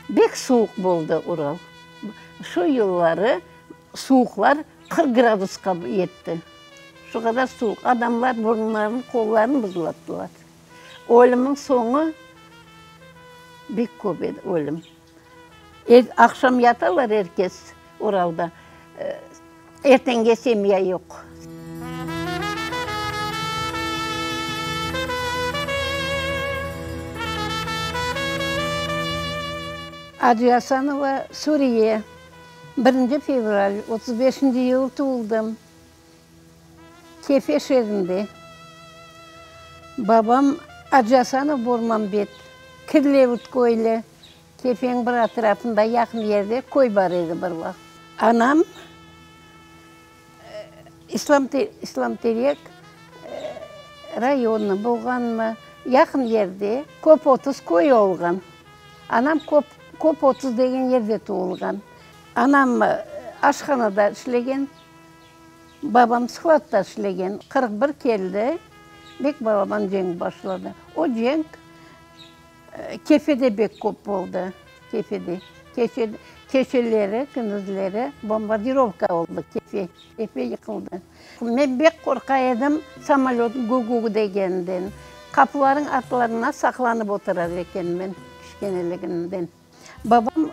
Bek suvuq boldı Ural. Şu yılları suvuqlar 40 gradusqa yetti. Şu qadar suvuq. Adamlar burunlarını, qollarını buzlattılar. Ölümiñ soñu bek köp edi, ölüm. Aqşam yatalar er kes Uralda, ertenge semya yoq. Acı Asanova, Suriye, birinci fevral, 35-nci yılı tuvuldım. Kefe şeerinde. Babam Acı Asanov Bormambet, Kirlevut köyli, Kefeniñ bir etrafında yaqın yerde köy bar edi bir vaqıt. Anam İslam İslamterek rayonı bolğanmı, yaqın yerde Köp 30 köyü olğan. Anam Köp Köp 30 degen yerde tuvulğan. Anam aşhanada işlegen. Babam skladda işlegen. 41 keldi, bek balaban cenk başladı. O cenk Kefede bek köp boldı, Kefede. Kefe, kefeleri, kündüzleri bombardirovka oldı Kefe, Kefe yıqıldı. Men bek qorqa edim samolöt gü-gü degeninden. Qapılarıñ artlarına saqlanıp oturar ekenmen kiçkeneligimden. Babam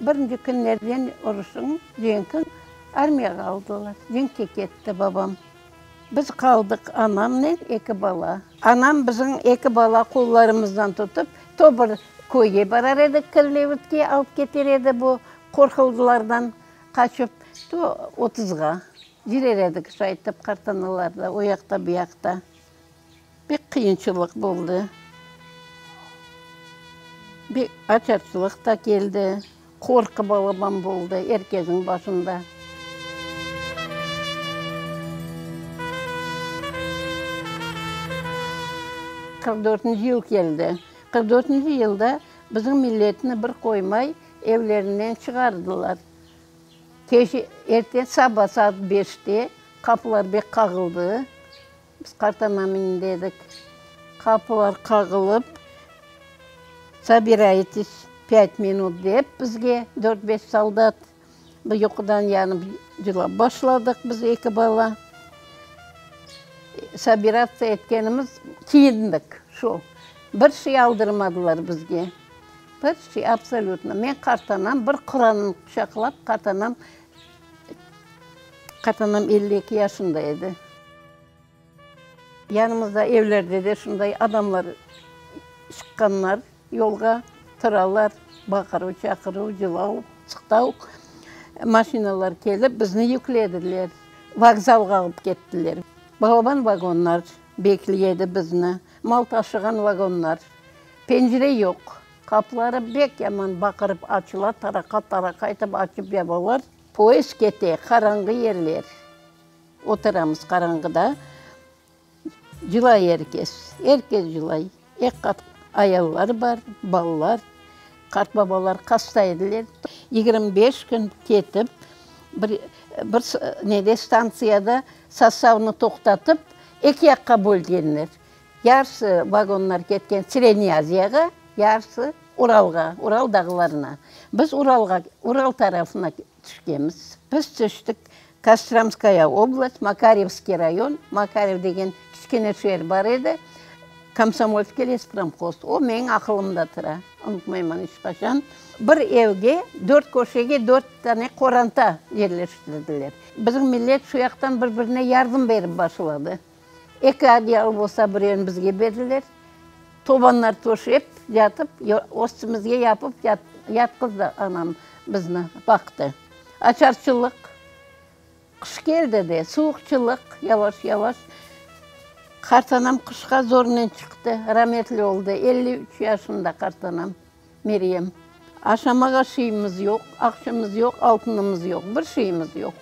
birinci künlerden uruşıñ, cenkiñ armiyağa aldılar. Cenkke ketti babam. Biz qaldıq anamnen eki bala. Anam bizim eki bala qollarımızdan tutıp, to bir köyge barar edik, Kirlevitke alıp keter edi bu qorqıldılardan qaçıp, to Otuzğa cürer edik şaytip qartanalarda o yaqta, bu yaqta. Pek qıyınçılıq boldı. Bek açarçılıq da keldi, qorqu balaban boldı er kesniñ başında. 44-nci yıl keldi. 44-nci yılda bizim milletni bir qoymay evlerinden çıqardılar. Keç, erte saba saat beşte qapılar bek qağıldı. Biz qartanam indi edik. Qapılar qağılıp, Sobiraytes pyat minut dep bizge dört-beş soldat, bir yuqudan yanıp cılap başladıq biz eki bala. Sobiratsiya etkenimiz, kiyindik, şu. Bir şey aldırmadılar bizge. Bir şey, absolütno. Men qartanam bir Quranını quçaqlap, qartanam Qartanam 52 yaşında edi. Yanımızda evlerde de şunday adamlar çıqqanlar yolğa, turalar, baqıruv, çaqıruv, cılav, sıqtav. Maşinalar kelip bizni yüklediler, vokzalğa alıp kettiler. Balaban vagonlar bekliy edi bizni, mal taşığan vagonlar. Pencere yoq, qapıları bek yaman baqırıp açıla, taraqa-taraqa etip açıp yapalar. Poyezd kete, qaranğı yerler. Oturamız qaranğıda. Cılay er kes, er kes cılay. Ek qat ayallar bar, balalar, qartbabalar hasta ediler. 25 kün ketip, bir, bir nede, stantsiyada sostavnı toqtatıp, eki yaqqa bölgenler. Yarısı vagonlar ketken Sredniy Aziyağa, yarısı Uralğa, Ural dağlarına. Biz Uralğa, Ural tarafına tüşkenmiz. Biz tüştik Kostromskaya oblast, Makaryevskiy rayon, Makaryev degen kiçkene şeer bar edi, Komsomolskiy lespromhoz. O menim aqılımda tura, unutmayman iç qaçan. Bir evge, dört köşege dört tane qoranta yerleştirdiler. Bizim millet şu yaqtan bir-birine yardım berip başladı. Eki adyal bolsa birevini bizge berdiler. Tobanlar töşep yatıp, üstümizge yapıp yatqızdı anam bizni, baqtı. Açarçılıq, qış keldi de, suvuqçılıq yavaş-yavaş. Qartanam qışqa zornen çıqtı, rametli oldı, 53 yaşında qartanam Meryem. Aşamağa şeyimiz yoq, aqçamız yoq, altınımız yoq, bir şeyimiz yoq.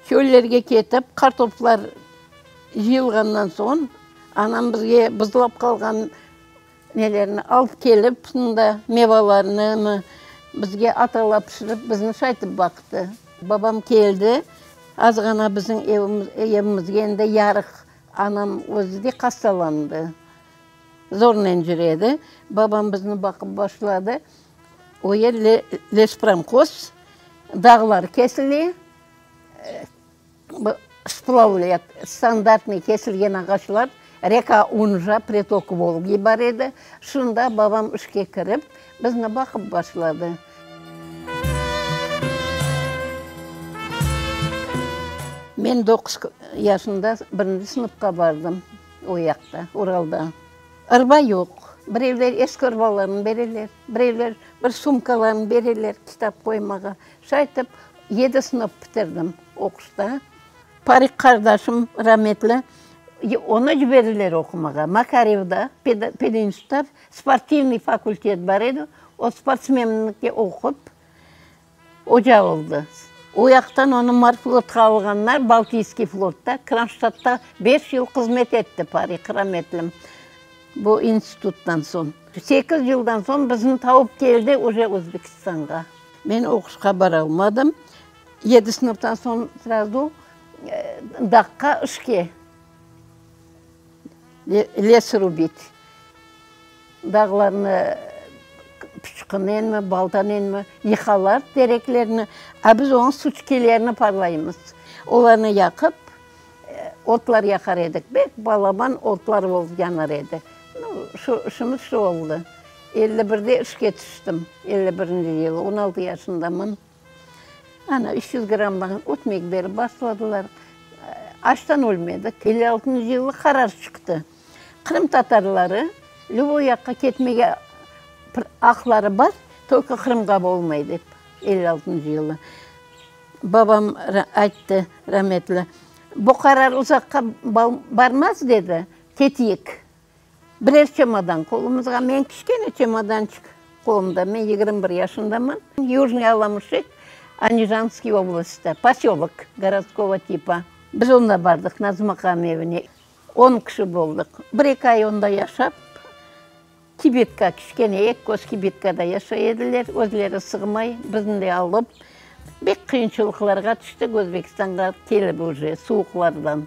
Çöllerge ketip, qartoplar cıyılğandan soñ, anam bizge buzlap qalğan nelerni alıp kelip, mında mevalarnımı bizge atala pişirip, bizni şaytip baqtı. Babam keldi, azğana bizim evimizge endi yarıq. Anam özü de hastalandı. Zornen cüredi. Babam bizni baqıp başladı. O yer lespromhoz, dağlar kesile, splavlet, standartnıy kesilgen ağaçlar, reka Unja, pritok Volgi bar edi. Şunda babam işke kirip, bizni baqıp başladı. Men doquz yaşında birinci sınıfqa bardım o yaqta, Uralda. Arba yoq. Birevler eski arbalarını bereler, birevler bir sumkalarını bereler kitap qoymağa. Şaytip yedi sınıf bitirdim oquşta. Parik qardaşım rametli, onı ciberdiler oqumağa. Makarevda, pedinstitutta sportivnıy fakultet bar edi, o sportsmenlikke oqup, oca oldı. O yaqtan onı morflotqa alğanlar, Baltiyskiy flotta, Kronştadtta beş yıl hızmet etti Parik rametlim bu instituttan soñ. Sekiz yıldan soñ bizni taup keldi uje Özbekistanğa. Men oquşqa baralmadım. Yedi sınıftan soñ srazu dağqa işke, les rubit, dağlarnı pıçqınenmi, baltanenmi yıqalar tereklerni, a biz onıñ suçkelerini parlaymız. Olarnı yaqıp, otlar yaqar edik, bek balaban otlar olıp yanar edi. Nu, şu işimiz şu oldı. 51-de işke tüştim, 51-nci yılı, 16 yaşındaman. Ana, 300 grammdan ötmek berip başladılar. Açtan ölmedik. 56-ncı yılı qarar çıqtı. Qırımtatarları lüboy yaqqa ketmege aqları bar, tolko Qırımğa olmay dep, 56-ncı yılı. Babam ayttı, rametli, bu qarar uzaqqa barmaz, dedi, keteyik. Birer çemodan qolumızğa, men kiçkene çemodançik qolumda, men 21 yaşındaman, Yujnıy Alamuşek, Andijanskiy oblastta, posölok gorodskogo tipa. Biz onda bardıq Nazım aqam evine, on kişi boldıq. Bir-eki ay onda yaşap, kibitka, kiçkene eki köz kibitkada yaşay ediler, özleri sığmay, bizni de alıp, bek qıyınçılıqlarğa tüştik Özbekistanğa kelip uje, suvuqlardan.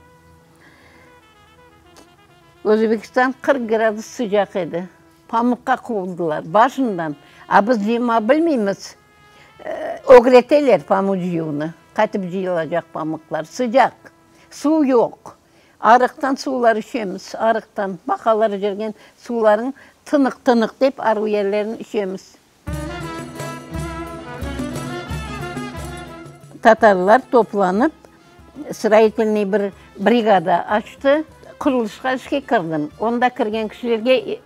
Özbekistan 40 gradus sıcaq edi. Pamuqqa quvuldılar başından. A biz cıyma bilmeymiz. Ögreteler pamuq cıyuvnı. Qaytıp cıyılacaq pamuqlar. Sıcaq. Suv yoq. Arıqtan suvlar içemiz. Arıqtan. Baqalar içirgen suvlarnı tınıq-tınıq dep arıq yerlerini içemiz. Tatarlar toplanıp, stroitelnıy bir brigada açtı. Qurulışqa işke kirdim. Onda kirgen kişilerge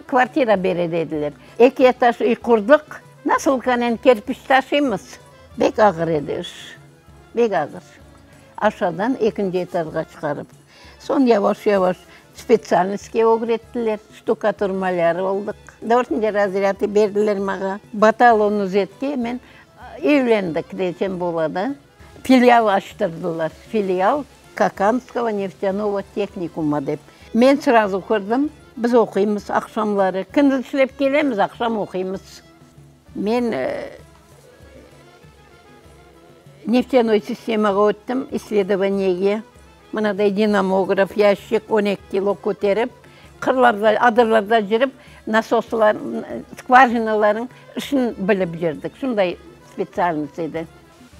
kvartira bere dediler. Eki etaj üy qurdıq. Nasılkanen kerpiç taşıymız. Bek ağır edi iş. Bek ağır. Aşağıdan ekinci etajğa çıqarıp. Soñ yavaş-yavaş spetsialnostke ögrettiler, ştukatur-malâr oldıq. Dörtünci razrâdnı berdiler maña. Batalon uzetke men evlendik desem bola da. Filial açtırdılar, filial Kakanskogo neftânogo tehnikuma dep. Men srazu kirdim, biz oquymız aqşamları. Kündüz işlep kelemiz, aqşam oquymız. Men Neftânoy sistemağa öttim, issledovaniyege. Mınaday dinamograf, yaşik, on eki kilo köterip, qırlarda, adırlarda cürip, nasoslar, skvajinalarnıñ işini bilip cürdik. Şunday spetsialnost edi.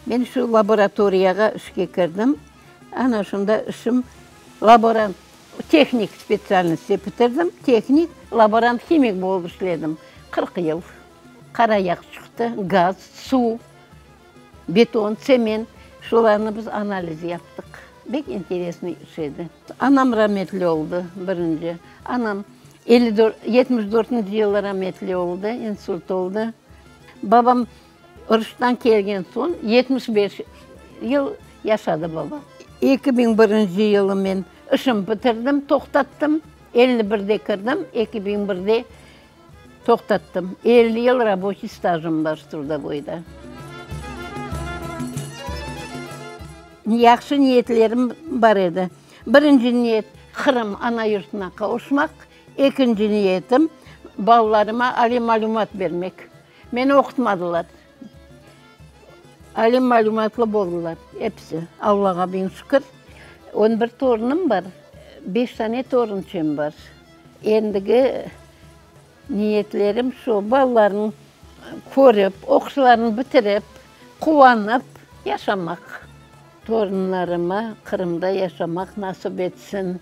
Men şu laboratoriyağa işke kirdim. Ana şunda işim laborant, tehnik spetsialnost bitirdim, tehnik, laborant-himik bolıp işledim 40 yıl. Qara yağ çıqtı, gaz, suv, beton, tsement, şularnı biz analiz yaptıq. Bek interesnıy iş edi. Anam rametli oldı birinci. Anam 54, 74-nci yılı rametli oldı, insult oldı. Babam uruştan kelgen soñ 75 yıl yaşadı babam. 2001-nci yılı men işim bitirdim, toqtattım. 51-de kirdim, 2001-de Toqtattım. 50 yıl raboçiy stajım bar trudovoyda. Yahşı niyetlerim bar edi. Birinci niyet, Qırım ana yurtuna qavuşmaq. Ekinci niyetim, balalarıma aliy malümat bermek. Meni oqutmadılar. Aliy malümatlı boldılar episi, Allağa biñ şükür. On bir torunım bar. Beş tane torunçem bar. Endigi niyetlerim şu, balalarnı körip, oquşlarını bitirip, quvanıp yaşamaq. Torunlarıma Qırımda yaşamaq nasip etsin.